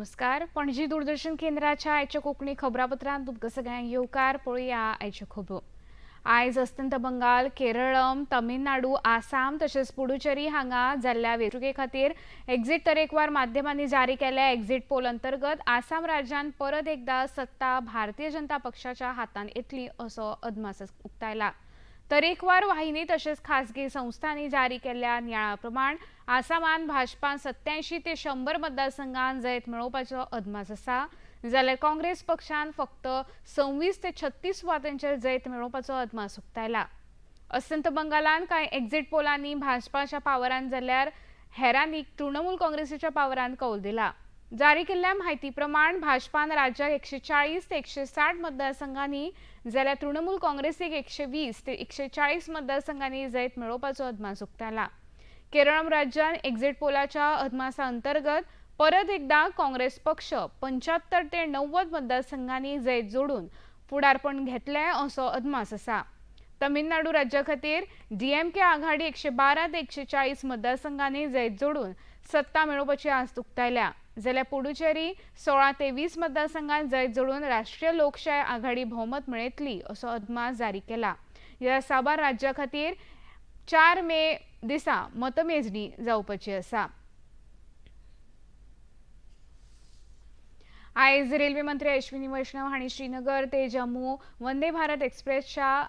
नमस्कार, पणजी दूरदर्शन केंद्राच्या आयच्या कोंकणी खबरापत्रांत तुमकां सगळ्यांक येवकार. पळोवया आयच्यो खबरो. आयज अस्तंत बंगाल, केरळम, तमिळनाडू, आसाम तशेंच पुडुचेरी हांगा जाल्ल्या वेंचणुके खातीर एक्झिट तरेकवार माध्यमांनी जारी केल्ल्या एक्झिट पोल अंतर्गत आसाम राज्यांत परत एकदा सत्ता भारतीय जनता पक्षाच्या हातांत येतली असो अदमास उक्तायला. तरेकवार वाहिनी तशेंच खासगी संस्थांनी जारी केल्ल्या नियाळा प्रमाण आसामान भाजपान 87 ते 100 मतदारसंघात जैत मेळोवपाचो अदमास आसा, जाल्यार काँग्रेस पक्षान फक्त 26 ते 36 सुवातांचेर जैत मेळोवपाचो अदमास उक्तायला. अस्तंत बंगालान कांय एक्झिट पोलांनी भाजपाच्या पावरान जाल्यार हेरांनी तृणमूल काँग्रेसीच्या पावरान कौल दिला. जारी केल्ल्या म्हायती प्रमाण भाजपान राज्याक 140 ते 160 मतदारसंघांनी जाल्यार तृणमूल काँग्रेसीक 120 ते 140 मतदारसंघांनी जैत मेळोवपाचो अदमास उक्तायला. केरळम राज्यान एक्झिट पोलाच्या अदमासा अंतर्गत परत एकदा काँग्रेस पक्ष 75 ते 90 मतदारसंघांनी जैत जोडून फुडारपण घेतलें असो अदमास आसा. तमिळनाडू राज्या खातीर डीएमके आघाडी 112 ते 140 मतदारसंघांनी जैत जोडून सत्ता मेळोवपाची आस्त उक्तायल्या, जाल्यार पुडुचेरी 16 ते 20 मतदारसंघात जैत जोडून राष्ट्रीय लोकशाय आघाडी भोवमत मेळयतली असो अदमास जारी केला. ह्या साबार राज्या खातीर 4 मे दिसा मतमेजणी जावपाची आसा. आयज रेल्वे मंत्री अश्विनी वैष्णव हांणी श्रीनगर ते जम्मू वंदे भारत एक्सप्रेसच्या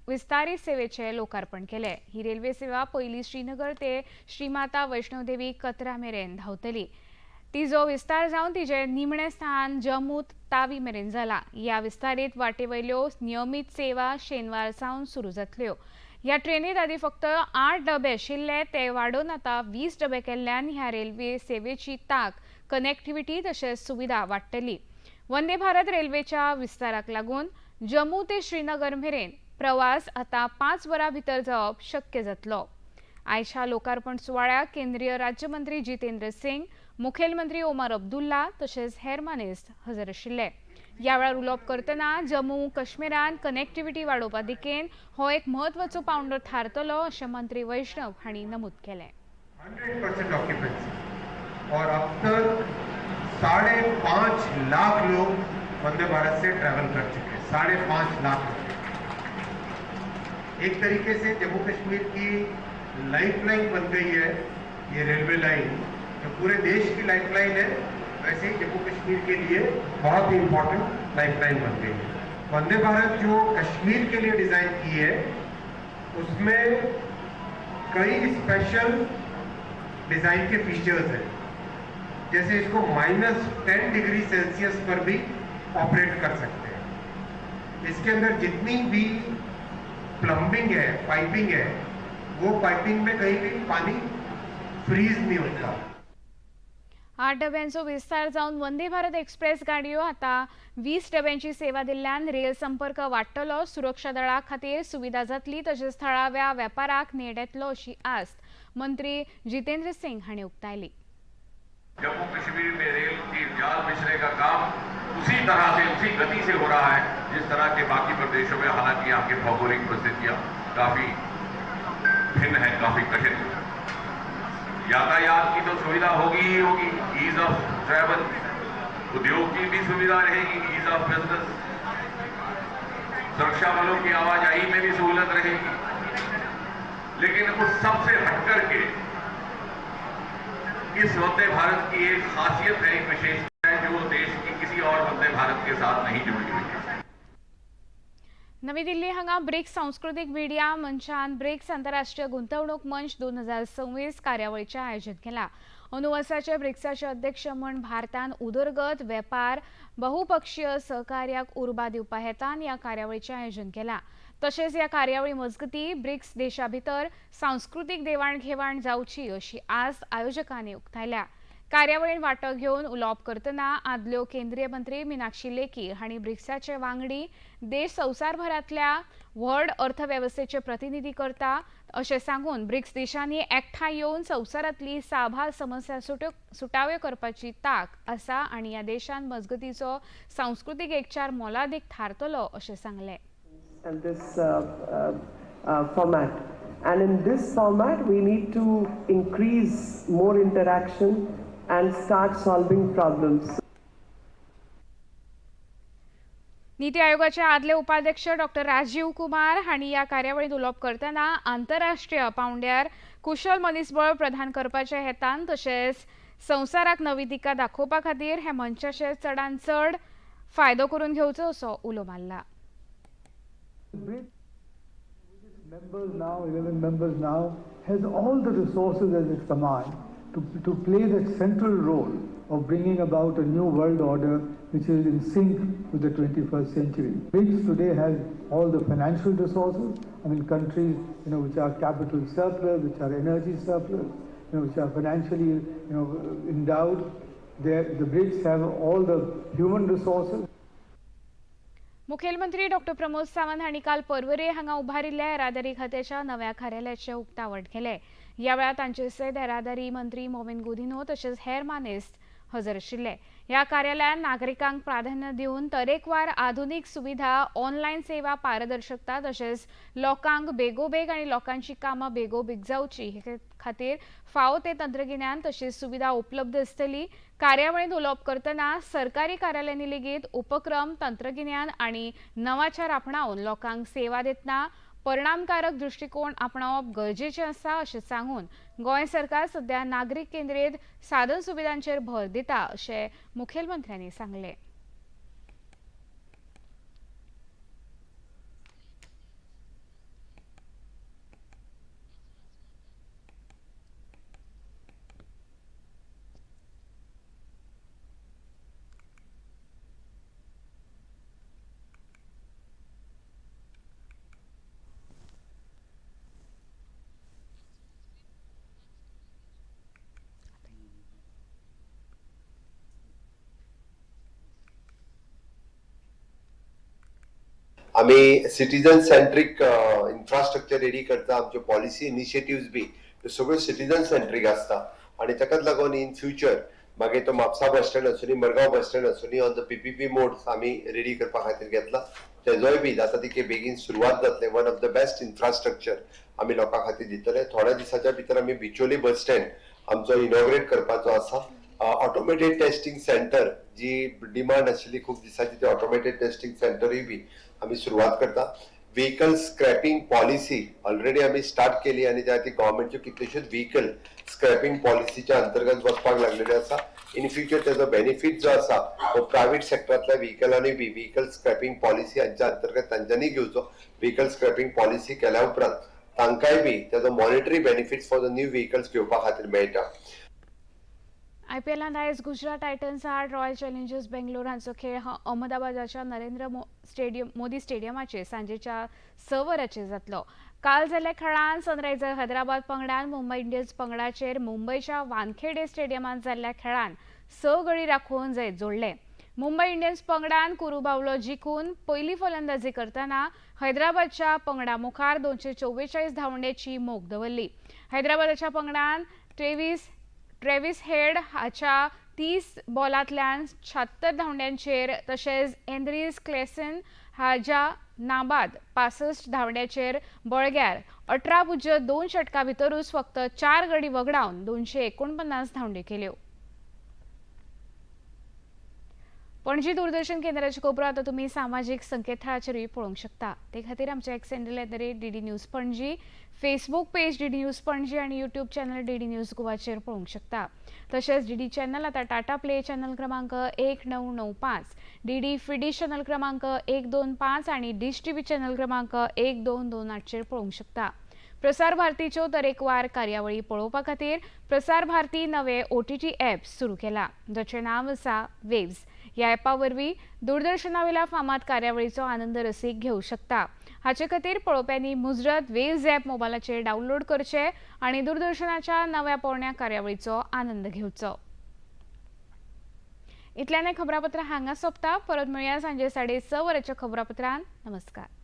विस्तारीत सेवेचे लोकार्पण केले. ही रेल्वे सेवा पयली श्रीनगर ते श्रीमाता वैष्णोदेवी कतरा मेरेन धांवतली. तिजो विस्तार जावन तिजें निमणें स्थान जम्मू तावी मेरेन जाला. ह्या विस्तारीत वाटेवयल्यो नियमीत सेवा शेनवार सावन सुरू जातल्यो. ह्या ट्रेनीत आदी फक्त 8 डबे आशिल्ले ते वाडोवन आतां 20 डबे केल्ल्यान ह्या रेल्वे सेवेची तांक, कनेक्टिविटी तशेंच सुविधा वाडटली. वंदे भारत रेल्वेच्या विस्ताराक लागून जम्मू ते श्रीनगर मेरेन प्रवास आतां 5 वरां भितर जावप शक्य जातलो. आयच्या लोकार्पण सुवाळ्याक केंद्रीय राज्यमंत्री जितेंद्र सिंग, मुखेलमंत्री ओमर अब्दुल्ला तशेंच हेर मानेस्त हजर आशिल्ले. ह्या वेळार उलोवप करतना जम्मू काश्मीरान कनेक्टिविटी वाडोवपा दिकेन हो एक म्हत्वाचो पावंडो थारतलो अशें मंत्री वैष्णव हांणी नमूद केलें. 100% ऑक्यूपेंसी और अब तक 5.5 लाख लोग वंदे भारत से ट्रैवल कर चुके हैं. 5.5 लाख लोग. एक तरीके से जम्मू कश्मीर की लाइफ लाइन बन गई है ये रेलवे लाइन, जो पूरे देश की लाइफ लाइन है, वैसे ही जम्मू कश्मीर के लिए बहुत ही इंपॉर्टेंट लाइफ लाइन बन गई है. वंदे भारत जो कश्मीर के लिए डिजाइन की है, उसमें कई स्पेशल डिजाइन के फीचर्स हैं, जैसे इसको -10 डिग्री सेल्सियस पर भी ऑपरेट कर सकते हैं. इसके अंदर जितनी भी प्लम्बिंग है, पाइपिंग है, वो पाइपिंग में कहीं भी पानी फ्रीज नहीं होता. 8 डब्यांचो विस्तार जावन वंदे भारत एक्सप्रेस गाडयो आतां 20 डब्यांची सेवा दिल्ल्यान रेल संपर्क वाडटलो, सुरक्षा दळा खातीर सुविधा जातली तशेंच थळाव्या वेपाराक नेट येतलो अशी आस्त मंत्री जितेंद्र सिंग हांणी उक्तायली. जम्मू कश्मीर में रेल की जाल बिछने का काम उसी तरह से, उसी गति से हो रहा है जिस तरह के बाकी प्रदेशों में. हालांकि यहाँ की भौगोलिक परिस्थितियां काफी भिन्न है, काफी कठिन है. यातायात की तो सुविधा होगी ही होगी, ईज ऑफ ट्रैवल, उद्योग की भी सुविधा रहेगी, ईज ऑफ बिजनेस, सुरक्षा बलों की आवाजाही में भी सहूलत रहेगी. लेकिन उस सबसे हटकर के इस वंदे भारत की एक खासियत है, एक विशेषता है, जो देश की किसी और वंदे भारत के साथ नहीं जुड़ी हुई है. नवी दिल्ली हांगा ब्रिक्स सांस्कृतीक मिडिया मंचान ब्रिक्स आंतरराष्ट्रीय गुंतवणूक मंच 2026 कार्यावळीचें आयोजन केलां. अंदू वर्साचे ब्रिक्साचे अध्यक्ष म्हण भारतान उदरगत, वेपार, बहुपक्षीय सहकार्याक उर्बा दिवपा हेतान ह्या कार्यावळीचें आयोजन केलां. तशेंच ह्या कार्यावळी मजगतीं ब्रिक्स देशा भितर सांस्कृतीक देवाणघेवाण जावची अशी आस्त आयोजकांनी उक्तायल्या. कार्यावळीन वांटो घेवन उलोवप करतना आदल्यो केंद्रीय मंत्री मिनाक्षी लेखी हांणी ब्रिक्साचे वांगडी देश संवसारभरांतल्या व्हड अर्थवेवस्थेचे प्रतिनिधी करता अशें सांगून ब्रिक्स देशांनी एकठांय येवन संवसारांतली साबार समस्या सुटाव्यो करपाची तांक आसा आनी ह्या देशांत मजगतीचो सांस्कृतीक एकचार मोलादीक थारतलो अशें सांगलें. And this format. And in this format, we need to increase more interaction and start solving problems. NITI आयोगाचे आदले उपाध्यक्ष डॉक्टर राजीव कुमार हांणी ह्या कार्यावळींत उलोवप करतना आंतरराष्ट्रीय पांवड्यार कुशल मनीसबळ प्रदान करपाच्या हेतान तशेंच संवसाराक नवी दिका दाखोवपा खातीर हे मंचाचे चडांत चड फायदो करून घेवचो असो उलो मारला. Members now, 11 members now, has all the resources at its command to play that central role of bringing about a new world order which is in sync with the 21st century. BRICS today has all the financial resources. I mean, countries, which are capital surplus, which are energy surplus, which are financially, endowed. The BRICS have all the human resources. मुखेलमंत्री doctor Pramod Sawant हांणी काल पर्वरे हांगा उबारिल्ल्या येरादारी खात्याच्या नव्या कार्यालयाचें उक्तावण केलें. ह्या वेळार तांचे सयत येरादारी मंत्री मॉवीन गुदिन्हो तशेंच हेर मानेस्त हजर आशिल्ले. ह्या कार्यालयान नागरिकांक प्राधान्य दिवन तरेकवार आधुनीक सुविधा, ऑनलायन सेवा, पारदर्शकता तशेंच लोकांक बेगोबेग आनी लोकांची कामां बेगोबेग जावची हे खातीर फावो ते तंत्रगिन्यान तशीच सुविधा उपलब्ध आसतली. कार्यावळींत उलोवप करतना सरकारी कार्यालयांनी लेगीत उपक्रम, तंत्रगिन्यान आनी नवाचार आपणावन लोकांक सेवा दितना परिणामकारक दृश्टिकोण आपणावप गरजेचें आसा अशें सांगून गोंय सरकार सध्या नागरीक केंद्रीत साधन सुविधांचेर भर दिता अशें मुखेलमंत्र्यांनी सांगलें. आमी सिटीजन सेंट्रीक इन्फ्रास्ट्रक्चर रेडी करता. आमच्यो पॉलिसी इनिशिएटिव्स बी त्यो सगळ्यो सिटीजन सेंट्रीक आसता आनी ताकाच लागून इन फ्युचर मागीर तो म्हापसा बस स्टँड आसूनी, मडगांव बस स्टँड आसूनी, on the PPP mode आमी रेडी करपा खातीर घेतला. तेजोय बी जाता तितके बेगीन सुरवात जातले. One of the best infrastructure आमी लोकां खातीर दितले. थोड्या दिसाच्या भितर आमी बिचोली बस स्टँड आमचो इनॉग्रेट करपाचो आसा. ऑटोमेटेड टेस्टिंग सेंटर जी डिमांड आशिल्ली खूब दिसांची, ती ऑटोमेटेड टेस्टिंग सेंटरूय बी आमी सुरवात करता. व्हेकल स्क्रॅपिंग पॉलिसी ऑलरेडी आमी स्टार्ट केली आनी त्या खातीर गव्हर्मेंटच्यो कितल्योश्योच व्हेकल स्क्रॅपिंग पॉलिसीच्या अंतर्गत वचपाक लागलेले आसा. इन फ्युचर तेजो बेनिफीट जो आसा हो प्रायव्हेट सेक्टरांतल्या व्हेकलांनी बी व्हेकल स्क्रॅपिंग पॉलिसी हांच्या अंतर्गत तांच्यांनी घेवचो. व्हेकल स्क्रॅपिंग पॉलिसी केल्या उपरांत तांकांय बी तेजो monetary benefits for the new vehicles घेवपा खातीर मेळटा. आयपीएलांत आयज गुजरात टायटन्स आड रॉयल चॅलेंजर्स बेंगलोर हांचो खेळ अहमदाबादाच्या नरेंद्र मोदी स्टेडियमाचेर सांजेच्या 6 वरांचेर जातलो. काल जाल्ल्या खेळांत सनरायझर हैदराबाद पंगडान मुंबय इंडियन्स पंगडाचेर मुंबयच्या वानखेडे स्टेडियमांत जाल्ल्या खेळांत 6 गडी राखून जैत जोडलें. मुंबय इंडियन्स पंगडान कुरुबावलो जिखून पयली फलंदाजी करतना हैदराबादच्या पंगडा मुखार 244 धांवड्याची मोख दवरली. हैदराबादाच्या पंगडान ट्रेविस हेड हाच्या 30 बॉलांतल्यान 76 धांवड्यांचेर तशेंच एंद्रीस क्लेसन हाच्या नाबाद 65 धांवड्याचेर बळग्यार 18-2 षटकां भितरूच फक्त 4 गडी वगडावन 249 धांवड्यो केल्यो. पणजी दूरदर्शन केंद्राच्यो खबरो आतां तुमी सामाजीक संकेतथळाचेरूय पळोवंक शकता. ते खातीर आमच्या X handle @DD News Panaji, Facebook page DD News Panaji आनी यूट्यूब चॅनल DD news गोवाचेर पळोवंक शकता. तशेंच DD channel आतां टाटा प्ले चॅनल क्रमांक 1995, DD फिडी चॅनल क्रमांक 125 आनी डिश टीव्ही चॅनल क्रमांक 1228चेर पळोवंक शकता. प्रसार भारतीच्यो तरेकवार कार्यावळी पळोवपा खातीर प्रसार भारती नवे OTT app सुरू केला, जाचें नांव आसा वेव्स. ह्या ॲपा वरवीं दूरदर्शनावेल्या फामाद कार्यावळीचो आनंद रसीक घेवं शकता. हाचे खातीर पळोवप्यांनी मुजरत वेव्स ॲप मोबायलाचेर डावनलोड करचें आनी दूरदर्शनाच्या नव्या पोरण्या कार्यावळीचो आनंद घेवचो. इतल्यान खबरापत्र हांगा सोंपता. परत मेळया सांजे 6:30 वरांच्या खबरापत्रान. नमस्कार.